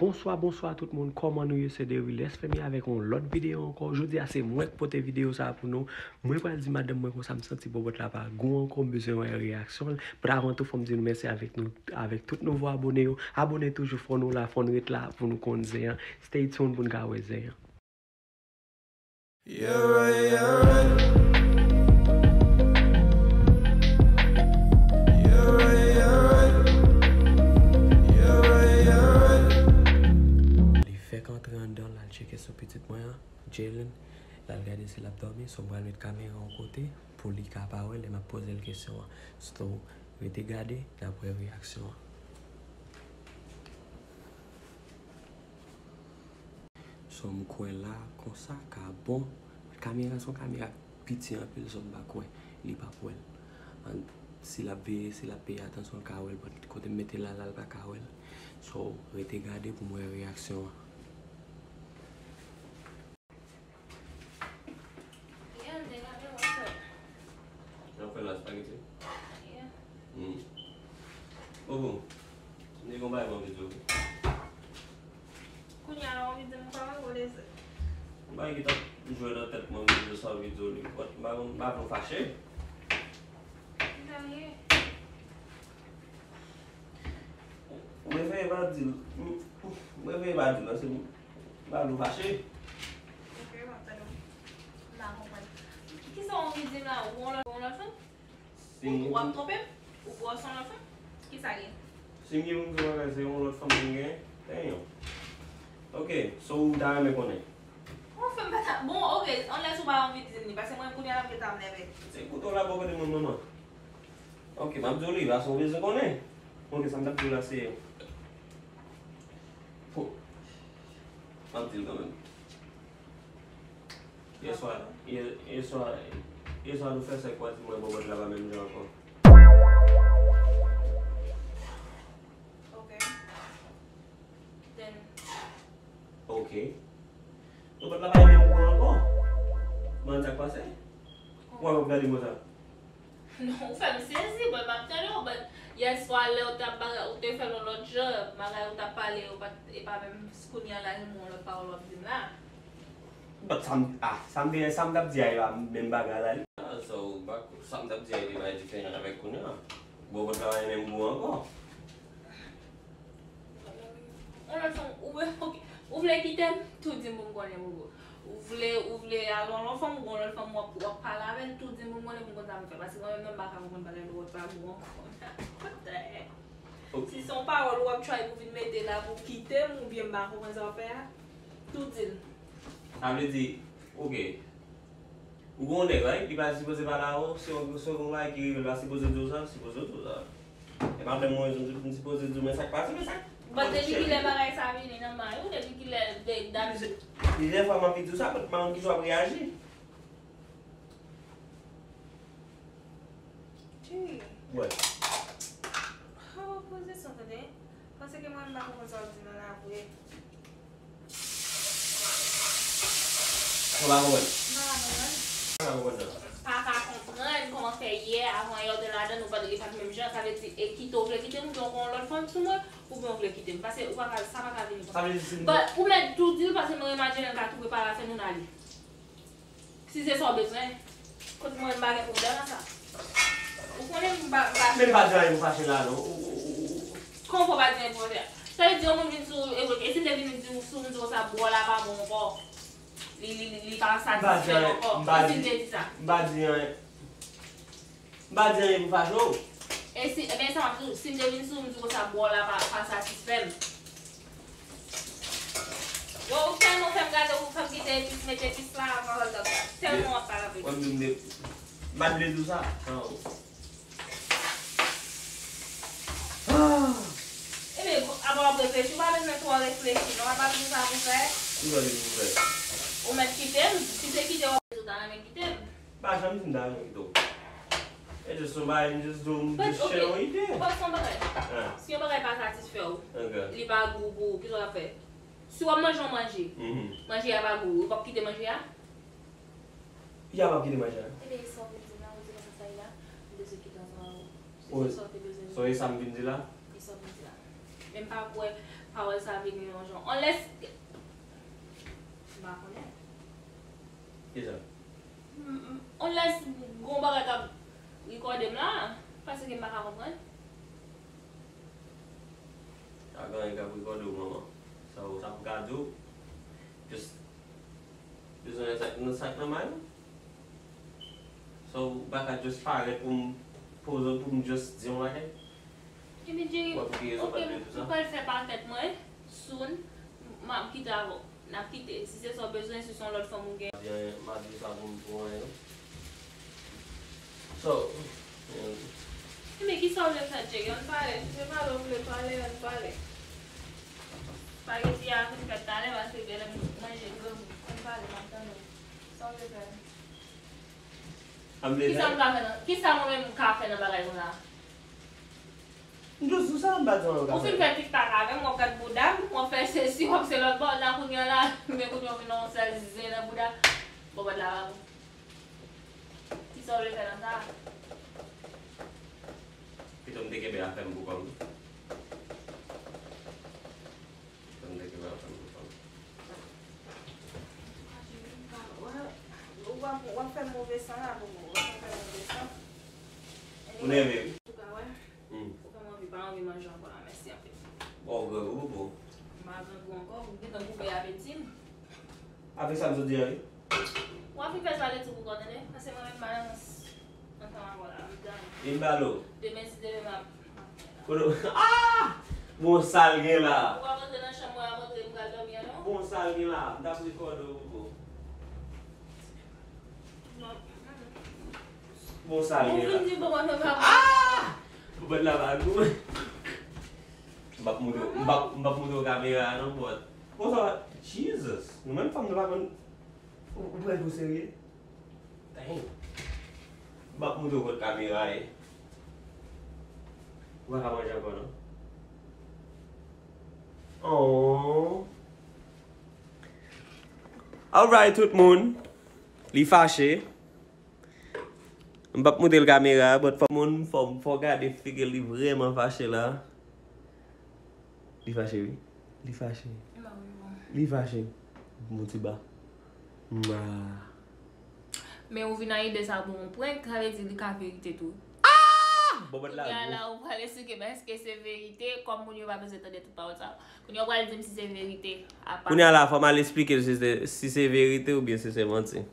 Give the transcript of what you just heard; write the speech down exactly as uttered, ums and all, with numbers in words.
Bonswa, bonswa tout moun, kòman nou ye? Se Deril S F M I avèk yon lòt videyo ankò. Jodi a se mwen k pote videyo sa a pou nou. Mwen pral di madanm mwen konsa m santi bòbòt la pa gou ankò, m bezwen wè reyaksyon l. But avan tou, fò m di nou mèsi avèk nou, avèk tout nouvo abone yo. Abone toujou, fò nou la, fò n ret la pou nou konn zen an. Stay tuned pou n ka wè zen an. Yeah, right, yeah, right. Yeah, right, yeah, right. Yeah, right, yeah, right. Li fèk antre anndan, l al tcheke sou pitit mwen an, Jalen. L al gade si l ap dòmi, so m pral met kamera yon kote pou li ka pa wè l, lè m ap poze l kesyon an. So, rete gade, n ap wè reyaksyon an. So, m kwè la, konsa, ka bon. Kamera, se yon kamera piti anpil, so m pa kwè li p ap wè l. An, si l ap veye, si l ap peye atansyon, l ka wè l, but kote m mete l la, la, l pa ka wè l. So, rete gade pou m wè reyaksyon an. Yeah, nèg, I mean, what's up? N ap fè la spaghetti? Yeah. Mm. Bobo, m te gon bagay m anvi di w. Kounye a la, w anvi di m kòman w lese? Yon bagay ki t ap jwe nan tèt mwen, m di w sa, m anvi di w li. But m pa konn, m pa vle w fache. Kisa l ye? Mwen fè pa di l. Mwen fè pa di l, non, se m pa vle w fache. Ok, m ap tande w. M pa konprann. Kisa w anvi di m la? Ou gon lòt, gon lòt fanm? Ou, w ap twonpe m? Ou bwè w se yon lòt fanm? Kisa gen? Si m gen pou m di w bagay, se yon lòt fanm m gen. Damn. Ok, so ou ta renmen konnen? Ou fè m pa ta, bon, ok, unless ou pa anvi di m li, paske mwen kounye a la m gentan ap nève. Se kote w la bò kote mwen, manman. Ok, m ap di w li, paske w bezwen konnen. Ok, sa m t ap di w la, se, oh, m ap di l kanmenm. Yèswa, yè, yèswa, yèswa nou fè sèks, w a di mwen bòbòt la pa menm jan ankò. Ok. Then. Ok. Bòbòt la pa menm gou ankò. Mwen sa k pase? Ou ap gade mwen sa. Non, ou fè m sezi, but m ap tande w, but yèswa lè w t ap bagay, ou te fè l yon lòt jan, bagay ou t ap pale, ou pa t, e pa menm kounye a la, gen yon lòt pawòl w ap di m la. But sa m, ah, sa m te, sa m t ap di a, e pa menm bagay la, li. Ah, so, ou pa, sa m t ap di a, e te bay diferan avèk kounye a. Bòbòt la pa menm gou ankò. Yon lòt fanm, ou, ok, ou vle kite m, tou di m pou m konnen, Bobo. Ou vle, ou vle al yon lòt fanm, ou gon lòt fanm, w ap, w ap pale avè l, tou di m pou m konnen, pou m konn sa pou m fè. Paske mwen menm, m pa ka konprann bagay lòt pa gou ankò. What the heck? Ok. Si se yon pawòl w ap try pou vin mete la pou kite m, oubyen m pa konprann sa w ap fè a, tou di l. Sa vle di, ok. Ou gon nèg, right? Li pa sipoze pale avè w, si yon, si yon bagay ki rive, l pa sipoze di w sa, sipoze w di w sa. E pa menm mwen, m sipoze di w, men sa k pase, men sa k... But depi kilè bagay sa vini nan may ou, depi kilè, de, dat... Plizyè, plizyè fwa m anvi di w sa, but m pa konn kijan w ap reyaji. Gee. Wè. How opposition tande? Paske mwen m pa konprann sa w di nan la vre. Ou pa konprann? M pa ka konprann. M pa ka konprann. Pa ka konprann kòman fè yè, avan yè w te ladan, ou pa t, li pa t menm jan, sa vle di, e kite w vle kite m, oubyen w gen yon lòt fanm sou mwen, oubyen w vle kite m. Paske ou pa ka, sa pa ka vini konsa. Sa vle di si m... But ou mèt tou di l, paske mwen imajine l ka tou prepare afè nou n ale. Si se sa w bezwen, kot mwen m pa gen pwoblèm ak sa. Ou konnen m pa, m pa... Men m pa di anyen pou fache la, non. Ou, ou, ou, ou. Kòman w pa di anyen pou fache? Sa vle di yon moun vin sou ou, e, e si l te vin di w, sou m di w sa, bwè w la pa bon ankò. Li, li, li, li pa satisfè l ankò. E si l te di sa? M pa di anyen. M pa di anyen pou fache w. E si, ebyen, sa m ap di w, si m te vin sou w, m di w konsa, bwè w la pa, pa satisfè m. Yo, ou tèlman fè m gade, ou fè m kite epis, mete epis la, avan l ap tèlman w ap pale avè m. Wè m di m de, m pa t vle di w sa. An. Ah! Ebyen, avan w ap reflechi, ou pa bezwen twò reflechi, non, a pa di w sa pou fè. Ki sa w di pou fè? Ou mèt kite m, si se kite w ap, ou ta renmen kite m. Pa janm di m ta renmen kite w. E just yon bagay, m just di w, m just share yon ide. But, ok, but se yon bagay. Ah. Si yon bagay pa satisfè w, ok, li pa gou pou ou, kisa w ap fè? Si w ap manje yon manje, mhm, manje a pa gou, ou p ap kite manje a? Ya p ap kite manje a. Ebyen, e sa w vin di m la, ou di konsa sa ye la, m bezwen kite ansanm avè w. Se sa w te bezwen di. So, e sa m vin di la? E sa w vin di la. Men m pa kwè, Pawòl sa vini yon jan. Unless, m pa konnen. Kisa? M- m- Unless gon bagay k ap rekòde m la, paske m pa ka konprann. Pa gen anyen k ap rekòde w, manman. So, sa pou m ka di w, just bezwen nan sa k nan may ou. So, ou pa ka just parèt pou m poze, pou m just di yon bagay? Ebyen, Jerry, w ap oke, rezon pa de tou sa. M pral fè pakèt mwen, soon, m ap kite avè w. N ap kite. Si se sa w bezwen, si se yon lòt fanm ou gen. Byen, m ap di sa pou m pou anyen. So, men. Ebyen, kisa w vle fè, Jerry? Ann pale. Si se pale w vle pale, ann pale. Spaghetti a fin fèt talè, paske genlè m manje grangou. Ann pale, m ap tande w. Sa w vle fè? Kisa m ka fè nan, kisa mwen menm m ka fè nan bagay konsa? M jis di w sa, m pa di w anyen. Ou fin fè TikTok avè m, w ap gad bouda m, w ap fè sesi, w ap se lòt bò, la kounye a la, men kounye a w vin nan yon sèl zen nan bouda. Bon, bat la pa bon. Kisa w vle fè nan sa? Pito m te kenbe afè m pou kò m. Pito m te kenbe afè m pou kò m. W ap, w ap fè move san la pou mwen, w ap fè move san. Ou nève wi. Ou ka wè. Hmm. Ou fè m anvi, pa anvi manje ankò la, mèsi anpil. Bon, grangou pou. M pa grangou ankò, ou gentan koupe apeti m. Avèk sa m sot di a wi. W ap fin fè sa leti pou kò w tande, paske mwen menm m pa nan ansanm avè w la, m done. Vin balo. Demen si Dye vle m ap, m ap fè la. Kote w, ah! Bon, sa l gen la. Ou ap antre nan chanm mwen ap antre, m pral dòmi an non. Bon, sa l gen la. M t ap rekòde w pou. Bon, sa l gen la. Ou vin di bon, mwen pa. Ah! Ou bat la ba nou. M p ap montre, m p ap, m p ap montre w kamera a non, but. Bon, sa va. Jesus. Nou menm fanm nou pa konn. Ou, ou pran l pou serye? Dang. M p ap montre w kot kamera ye. Ou pa ka manje ankò non. Oh. Alright, tout moun. Li fache. M p ap montre l kamera, but fò moun, fò, fò gade figi l, li vrèman fache la. Li fache wi. Li fache. Li fache. Bon ti ba. Mwa. Men ou vin a ide sa pou yon prank, sa vle di li ka verite tou. Ah! Bon, but la. Kounye a la, ou pral esplike m èske se verite, kòm moun yo pa bezwen tande tout pawòl sa yo. Kounye a ou pral di m si se verite, apa. Kounye a la, fò m al esplike l si se, si se verite oubyen si se manti.